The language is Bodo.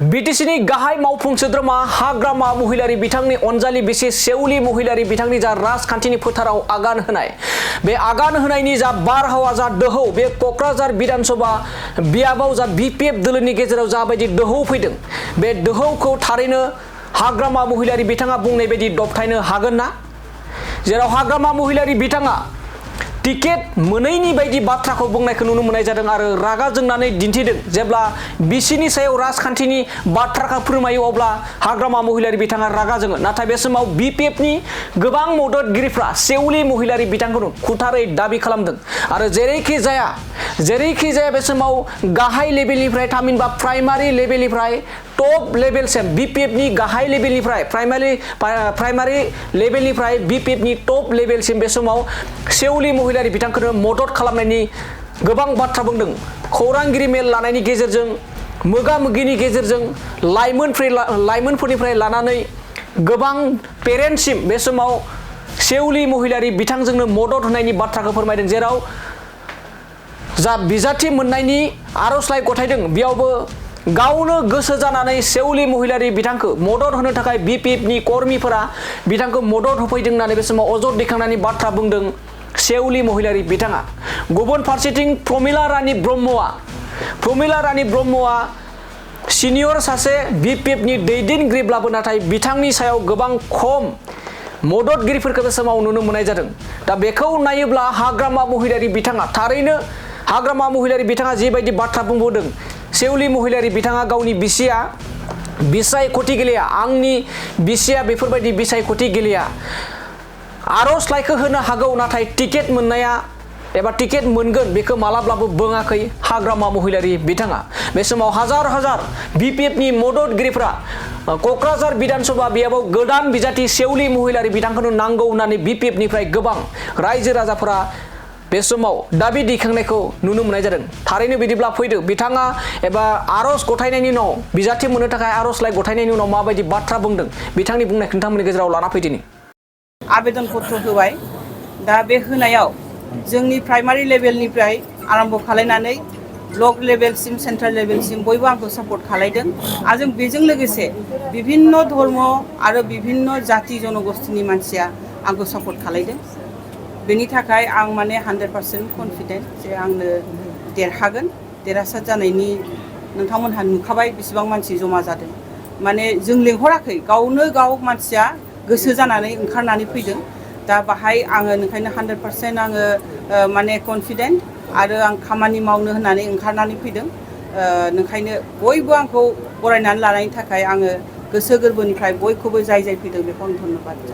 बीटीसीनि गाहाय मावफुं सोद्रोमा हाग्रामा महिलारि बिथांनि अनजालि बिसि सेउलि महिलारि बिथांनि जा राजखान्थिनि फोथाराव आगान होनाय बे आगान होनायनि जा बारहावा जा दोहौ बे क'क्राझार विधानसभा बियाबाव जा बीपीएफ दोलोनि गेजेराव जाबायदि दोहौ फैदों बे दोहौखौ थारैनो हाग्रामा महिलारि बिथाङा बुंनाय बायदि दबथायनो हागोन ना जेराव हाग्रामा महिलारि बिथाङा टिकेट मोनैनि बायदि बाथ्राखौ बुंनायखौ नुनो मोननाय जादों आरो रागा जोंनानै दिन्थिदों जेब्ला बिसिनि सायाव राजखान्थिनि बाथ्राखौ फोरमायो अब्ला हाग्रामा महिलारि बिथाङा रागा जोङो नाथाय बे समाव बीपीएफनि गोबां मददगिरिफ्रा सेउलि महिलारि बिथांखौ खुथारै दाबि खालामदों आरो जेरैखि जाया बे समाव गाहाय लेभेलनिफ्राय थामहिनबा प्राइमारि लेभेलनिफ्राय टप लेभेलसिम बीपीएफनि गाहाय लेभेलनिफ्राय प्राइमारि लेभेलनिफ्राय बीपीएफनि टप लेभेलसिम बे समाव सेउलि महिलारि बिथांखौ मदद खालामनायनि गोबां बाथ्रा बुंदों खौरांगिरि मेल लानायनि गेजेरजों मोगा-मोगिनि गेजेरजों लाइमोनफोरनिफ्राय लानानै गोबां पेरेन्टसिम बे समाव सेउलि महिलारि बिथांजोंनो मदद होनायनि बाथ्राखौ फोरमायदों जेराव जा बिजाथि मोननायनि आर'जलाइ गथायदों बेयावबो गावनो गोसो जानानै सेउलि महिलारि बिथांखौ मदद होनो थाखाय बीपीएफनि कर्मीफोरा बिथांखौ मदद होफैदों होननानै बे समाव अजद दैखांनायनि बाथ्रा बुंदों सेउलि महिलारि बिथाङा गुबुन फारसेथिं प्रमिला रानी ब्रह्मआ सिनियर सासे बीपीएफनि दैदेनगिरिब्लाबो नाथाय बिथांनि सायाव गोबां खम मददगिरिफोरखौ बे समाव नुनो मोननाय जादों दा बेखौ नायोब्ला हाग्रामा महिलारि बिथाङा थारैनो हाग्रामा महिलारि बिथाङा जिबायदि बाथ्रा बुंबोदों सेउलि महिलारि बिथाङा गावनि बिसिया बिसायख'थि गेलेया आंनि बिसिया बेफोरबायदि बिसायख'थि गेलेया आर'जलाइखौ होनो हागौ नाथाय टिकेट मोननाया एबा टिकेट मोनगोन बेखौ मालाब्लाबो बुङाखै हाग्रामा महिलारि बिथाङा बे समाव हाजार बीपीएफनि मददगिरिफ्रा क'क्राझार विधानसभा बियाबाव गोदान बिजाथि सेउलि महिलारि बिथांखौनो नांगौ होननानै बीपीएफनिफ्राय गोबां रायजो राजाफोरा बे समाव दाबि दैखांनायखौ नुनो मोननाय जादों थारैनो बिदिब्ला फैदो बिथाङा एबा आर'ज गथायनायनि उनाव बिजाथि मोननो थाखाय आर'जलाइ गथायनायनि उनाव माबायदि बाथ्रा बुंदों बिथांनि बुंनायखौ नोंथांमोननि गेजेराव लाना फैदिनि आवेदन पत्र होबाय दा बे होनायाव जोंनि प्राइमारि लेभेलनिफ्राय आरम्भ खालायनानै ब्लक लेभेलसिम सेन्ट्रेल लेभेलसिम बयबो आंखौ सापर्ट खालायदों आरो जों बेजों लोगोसे विभिन्न धर्म आरो विभिन्न जाति जनगोष्ठीनि मानसिया आंखौ सापर्ट खालायदों बेनि थाखाय आं माने 100% कनफिडेन्ट जे आंनो देरहागोन देरहासार जानायनि नोंथांमोनहा नुखाबाय बेसेबां मानसि जमा जादों माने जों लेंहराखै गावनो गाव मानसिया गोसो जानानै ओंखारनानै फैदों दा बाहाय आङो नोंखायनो 100% आङो माने कनफिडेन्ट आरो आं खामानि मावनो होननानै ओंखारनानै फैदों नोंखायनो बयबो आंखौ बरायनानै लानायनि थाखाय आङो गोसो गोरबोनिफ्राय बयखौबो जाय फैदों बेखौ आं धन्यबाद